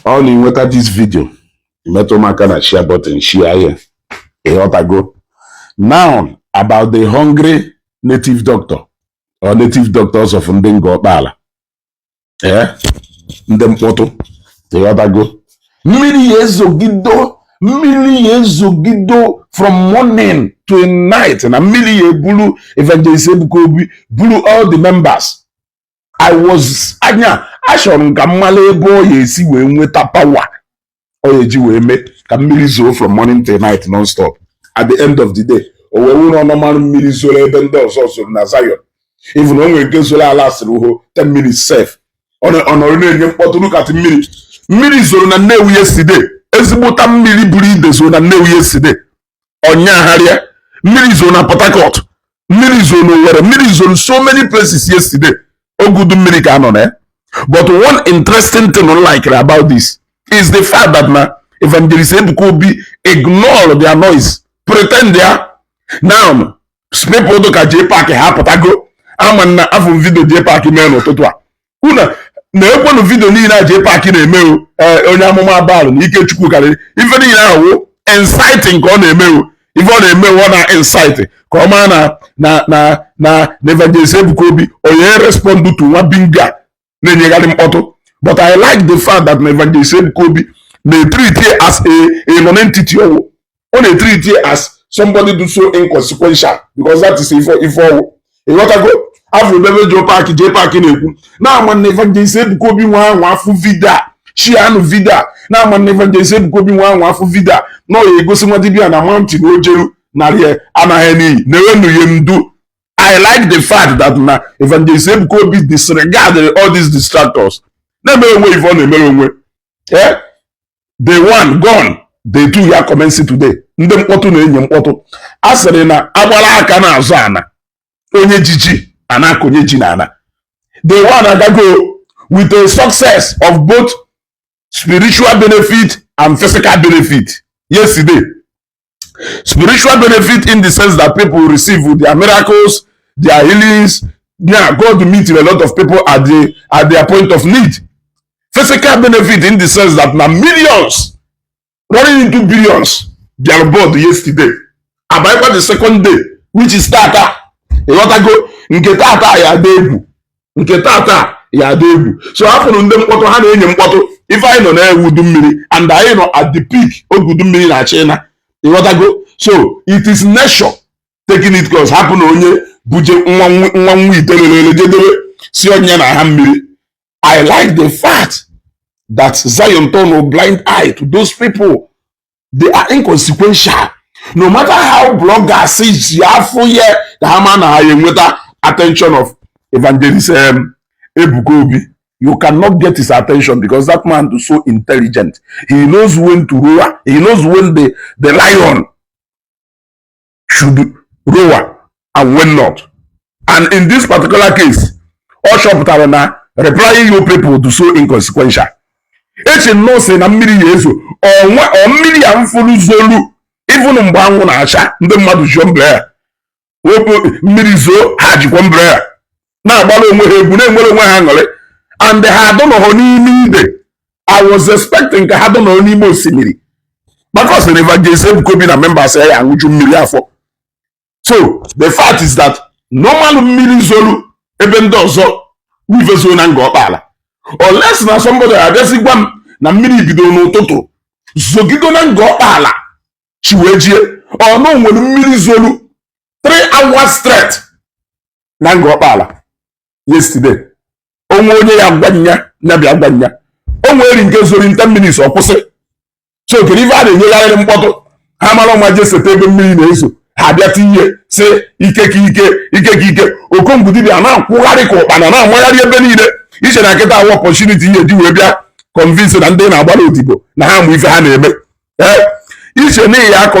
Ọ na ịnweta this video, metụ m aka na share button, share ya. Ịghọtago? Now, about the hungry native doctor or native doctors of ndị Ngor Okpala, ndị mkpọtụ. Ịghọtago? Mmiri ya ezogido, mmiri ya ezogido from morning to night, na mmiri ya eburu Evangelist Ebuka Obi, buru all the members. I was anya achọrọ m ka m mara ebe ọ ya esi wee nweta power ọ ya eji wee mee ka mmiri zoo from morning till night non-stop. At the end of the day, o wee wụrụ ọnọmarụ mmiri zoro ebe ndị ọzọ zoro na Zion. Even o nwere nke zoro ala asịrị uho 10 minutes sef, ọ nọrọ na-enye mkpọtụ nukatị. Mmiri zoro na Nnewi yesterday, ezigbota mmiri buru ide zoro na Nnewi yesterday. Ọnyagharịa mmiri zoro na Port Harcourt, mmiri zoro na Owerri, mmiri zoro so many places yesterday. Oge udu mmiri ka a nọ na ya. But one interesting thing I like about this is the fact that na Evangelist Ebuka Obi ignore their noise, pretend ya. Now, people dị ka J Park ha pụtago ama na afọ video J Park mee n'ụtụtụ a. Unu na-ekwenụ video niile a J Park na-eme o, onye amụma abalụ na Ikechukwu karịrị ife niile ahụ wụ inciting ka ọ na-eme o. Ife ọ na-eme, ọ na incite ka ọ maa na Evangelist Ebuka Obi onye respond to nwa binga na-enyegharị mkpọtụ. But I like the fact that na Evangelist Ebuka Obi na-etreat as a non-entity. Ọwụ ọ na-etreat as somebody do so inconsequential, because that is ife ọwụ. Ịghọtago? Afọ ebe J Park, J Park na-ekwu na-ama na Evangelist Ebuka Obi nwa ahụ afụ video a, chianụ video a, na-ama na Evangelist Ebuka Obi nwa ahụ afụ video a, na ọ ya egosi nwa dibịa na mountain ojeru narị anaghị n'iyi na-ewenu ya ndu. I like the fact that na Evangelist Ebuka Obi disregarded all these distractors, na-emere onwe ife ọ na-emere onwe. Day one gone, day two ya commence today. Ndị mkpọtụ na-enye mkpọtụ. A sịrị na agbara aka na-azụ ana onye ji ji a na-akọnye ji na ana. Day one agago with a success of both spiritual benefit and physical benefit yesterday. Spiritual benefit in the sense that people receive their miracles, their healings. Yeah, God meet a lot of people at their point of need. Physical benefit in the sense that na millions running into billions bịara board yesterday. Abaikwa the second day, which is tata. Ịghọtago? Nke tata ya ada egwu, nke tata ya ada egwu. So hapụrụ ndị mkpọtụ ha na-enye mkpọtụ. Ife anyị nọ na-ewu udu mmiri, and anyị nọ at the peak oge udu mmiri na-achị na. Ịghọtago? So it is nature taking it course. Hapụ na onye buje nwa nwa nwa ite lelele jedebe si onye na ha mmiri. I like the fact that Zion turn a blind eye to those people. They are inconsequential. No matter how bloggers ji afụ ya ka ha ma na ha enweta attention of Evangelist Ebuka Obi, you cannot get his attention, because that man is so intelligent. He knows when to roar. He knows when the lion should roar and when not. And in this particular case, ọ chọpụtara na replying you people do so inconsequential. Eche nnọọ sị na mmiri ya ezo ọnwa ọ mmiri ya mfụrụ zolu. Even mgbe anwụ na-acha, ndị mmadụ ji umbrella wepụ, mmiri zoo, ha jikwa umbrella na-agbara onwe ha egwu, na-enwere onwe ha aṅụrị, and ha adọnọghọ n'ime ide. I was expecting ka ha dọnọrọ n'ime osimiri, maka ọ sị na Evangelist Ebuka Obi na members ya aṅụju mmiri afọ. So the fact is that normal mmiri zolu ebe ndị ọzọ wive zoo na Ngor Okpala, unless na somebody abịazi gwa m na mmiri bidoro n'ụtụtụ zogido na Ngor Okpala chi wee jie, ọnụ nwere mmiri zolu 3 hours straight na Ngor Okpala yesterday. Onwe onye ya gwa nya ya bịa gwa nya o nwere nke zoro in 10 minutes ọ kwụsị. So kedu ife a na-enyegharịrị mkpọtụ? Ha mara ọma je sete ebe mmiri na-ezo, ha bịa tinye si ike ka ike, ike ka ike. Okongwu dibịa na-akwụgharị ka ụkpana na-amagharị ebe niile. Iche na nkịta awụ opportunity ihe ji wee bịa convince na ndị na-agbara odibo na ha mụ ife ha na-eme. Ee, iche na ya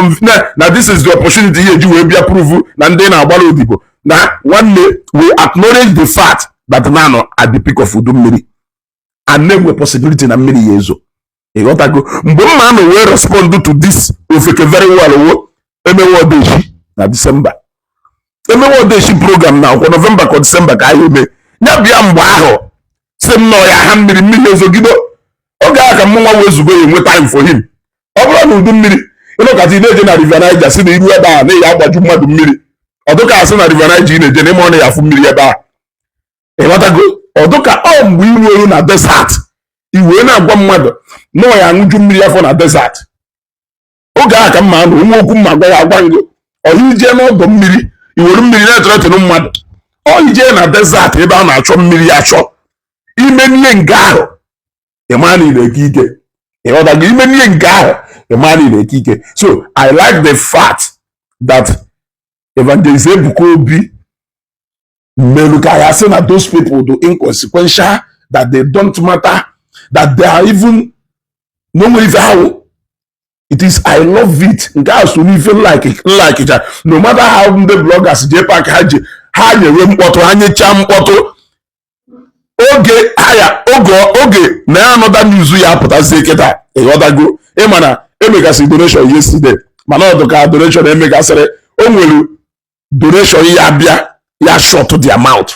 na this is the opportunity ihe ji wee bịa prove na ndị na-agbara odibo na nwanne. We acknowledge the fact that na nọ at the peak of udu mmiri and na-enwe possibility na mmiri ya ezo. Ịghọtago? Mgbe mma nọ wee respond to this ofeke very well wo emewe odeshi na December, emewe odeshi program na akwụkwọ November ka December ka anyị eme ya. Bịa mgbe ahụ si m nọ ya ha mmiri, mmiri ezogido oge a. A ka mụnwa wezugo ya enwe time for him. Ọ bụrụ na udu mmiri ịnọkọta, ị na-eje na River Niger, si na iru ebe a na-eyi agbaju mmadụ mmiri. Ọdụka asị na River Niger ị na-eje n'ime ọnụ ya afụ mmiri ebe a, ịghọtago? Ọdụka ọ mgbe iru eru na desert, i wee na-agwa mmadụ na ọ ya aṅụju mmiri afọ na desert. Oge ahụ ka mma anụ nwa okwu mma gwa ya, agwa ngo ọhịa ije n'ọdọ mmiri, iwere mmiri na-eteretịnụ mmadụ. Ọ ije na desert ebe a na-achọ mmiri achọ, ime n'ihe nke ahụ, ịma na ị na-eke ike. Ịghọtago? Ime n'ihe nke ahụ, ịma na ị na-eke ike. So I like the fact that Evangelist Ebuka Obi melu ka ya sị na those people do inconsequential, that they don't matter, that they are even no nwere ife ha. It is, I love it. Nke a so n'ife like ja. No matter how ndị bloggers jee park ha ji ha nyewe mkpọtụ, ha nyechaa mkpọtụ, oge aya oge oge na another news ya apụtazie kịta. Ịghọtago? Ịma na emegasịrị donation yesterday, mana ọ dụka donation emegasịrị, o nwere donation ya bịa ya shut their mouth.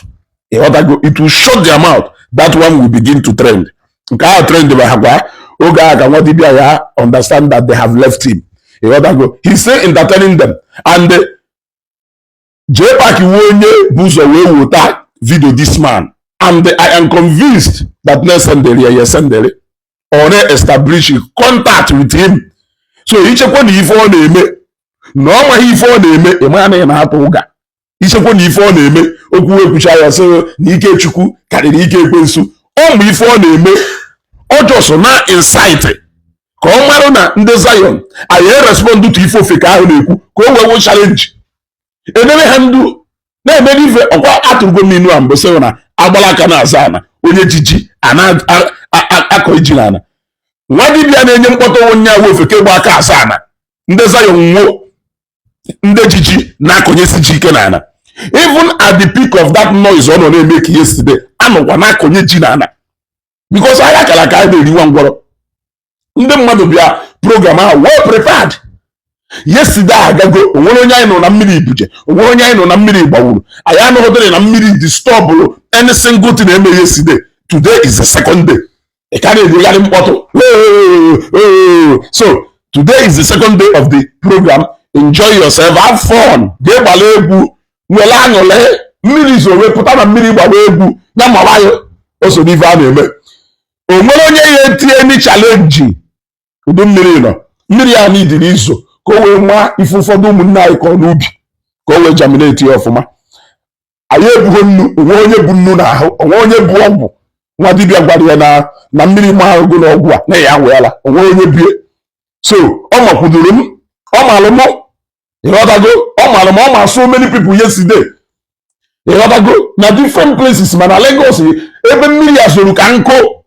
Ịghọtago? It will shut their mouth. That one will begin to trend. Nke ahụ trend bụ ha gwa oge ahụ ka nwa dibịa ya understand that they have left him. Ịghọtago? He still entertaining them. And JPAC wu onye bụ ụzọ wee wota video this man, and I am convinced that na sendere ya, ya sendere ọ na-establish contact with him. So ichekwa na ife ọ na-eme na ọ maghị ife ọ na-eme, ị na ị na-atụ ụga. Ichekwa na ife ọ na-eme, okwu ekwucha ya sị na ike Chukwu karịrị ike ekwensu. Ọ ma ife ọ na-eme. Ọ just na incite ka ọ marụ na ndị Zion anyị respond to ife ofeke ahụ na-ekwu, ka o wee wụ challenge edebe ha ndu na-eme n'ife. Ọkwa atụrụgo m inu a mbụ sị na agbala aka na-aza ana onye jiji a na-akọ iji n'ala. Nwa dibịa na-enye mkpọtụ onye awụ ofeke gba aka asa ana. Ndị Zion nwuo, ndị jiji na-akọnyesi ji ike n'ala. Even at the peak of that noise ọ nọ na-eme ka yesterday, anọkwa na-akọnye ji n'ala, because ahịa kara aka anyị na-eri nwa ngwọrọ. Ndị mmadụ bịa program ahụ well prepared. Yesterday agago, onwere onye anyị nọ na mmiri ibuje, onwere onye anyị nọ na mmiri gbawuru. Anyị anụghọdịrị na mmiri disturbụrụ any single thing eme yesterday. Today is the second day. Ị ka na-edegharị mkpọtụ. So today is the second day of the program. Enjoy yourself, have fun, jee gbara egwu, nwere aṅụrị. Mmiri zowe pụta na mmiri gbara egwu ya mara ya. O so n'ife a na-eme. O nwere onye ya etinye any challenge. Udu mmiri nọ, mmiri ya n'idiri izo ka o wee nwa ife ụfọdụ ụmụnne anyị kọọ n'ubi, ka o wee germinate ya ọfụma. Anyị ebughị nnu, onwe onye bụ nnu n'ahụ, onwe onye bụ ọgwụ. Nwa dibịa gwara ya na mmiri ma ahụgo na ọgwụ a na ya weela onwe onye bie. So ọ makwudoro m, ọ malụ m. Ịghọtago? Ọ malụ m, ọ ma so many people yesterday. Ịghọtago? Na different places, mana Lagos ebe mmiri ya zoro ka nkụ.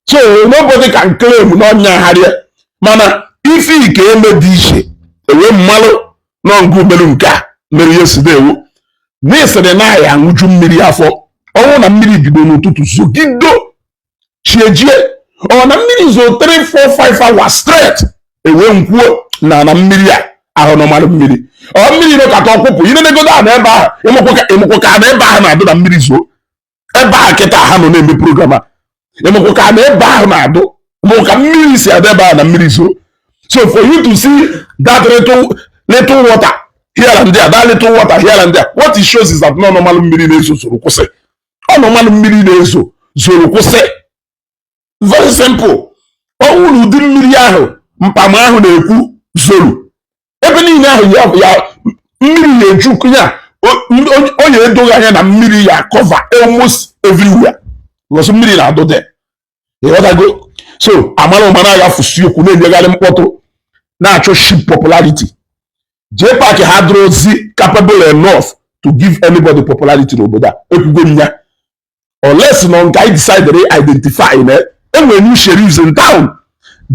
So nobody can claim na ọnya gharịa, mana ife ike eme dị iche enwe mmalụ nọ ngụ merụ nke a mere yesterday ewu n'ịsịrị na ya aṅụju mmiri afọ. Ọnwụ na mmiri bido n'ụtụtụ zogido chiejie, ọ na mmiri zo 3 4 5 hours straight, ewee nkwuo na mmiri a ahụ nọmalụ mmiri. Ọ mmiri nọkata ọkwụpụ inenegodo a na ebe ahụ, ịmụkwụ ka na ebe ahụ na-adụ na mmiri zoo ebe a kịta ha nọ na-eme program a. Ịmụkwụ ka na ebe ahụ na-adụ, ịmụkwụ ka mmiri si adụ ebe ahụ na mmiri zoo. So for you to see that little little water here and there, that little water here and there, what it shows is that no normal mmiri na-ezo zoro kwụsị. Ọ normal mmiri na-ezo zoro kwụsị. Very simple. Ọ wụrụ ụdị mmiri ahụ mpama ahụ na-ekwu zoro ebe niile ahụ ya mmiri na-eju ya, onye edoghị anya na mmiri ya cover almost everywhere, because mmiri na-adụ there. Ịghọtago? So amara ụma na-aghafusi okwu, na-enyegharị mkpọtụ, na-achọ cheap popularity. JPAC ha dụrụ ozi capable enough to give anybody popularity n'obodo a. Ekwugo m ya, unless nọ nke anyị decided identify na enwere new sheriffs in town.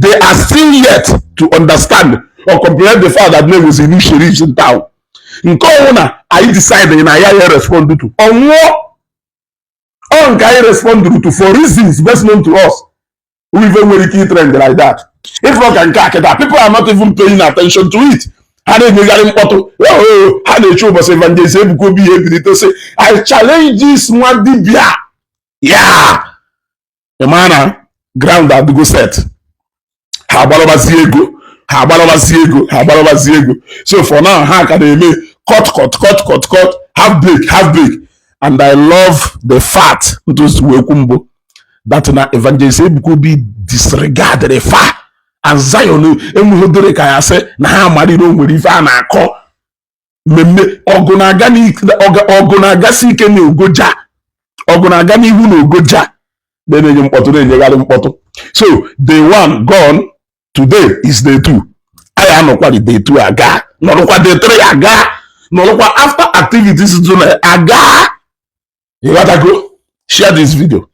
They are still yet to understand or comprehend the fact that there was a new sheriffs in town. Nke ọnwụ na anyị decide na ya respond to ọnwụọ ọ nke anyị respond to for reasons best known to us. We nwere ike trend like that. If not ka nke a kịta, people are not even paying attention to it. Ha na-enyegharị mkpọtụ. Ha na-eche ụbọchị Evangelist Ebuka Obi ya ebilite sị, "I challenge this nwa dibịa ya." Ị ma na Ground adịgo set. Ha agbarọbazi ego, ha agbarọbazi ego, ha agbarọbazi ego. So for now, ha ka na-eme cut, cut, cut, cut, cut, half break, half break. And I love the fact, ntosi wee kwu mbụ, that na Evangelist Ebuka Obi disregarded fa and Zion enweghị ka ya sị na ha amarịrị o nwere ife a na-akọ mmemme. Ọgụ na-aga ọgụ na-agasi ike na ogoja, ọgụ na-aga n'ihu na ogoja, na-enye mkpọtụ, na-enyegharị mkpọtụ. So day one gone, today is day two. Anyị anọkwa the day two aga, nọrọkwa day three aga, nọrọkwa after activities dị na aga. Ịghọtago? Share this video.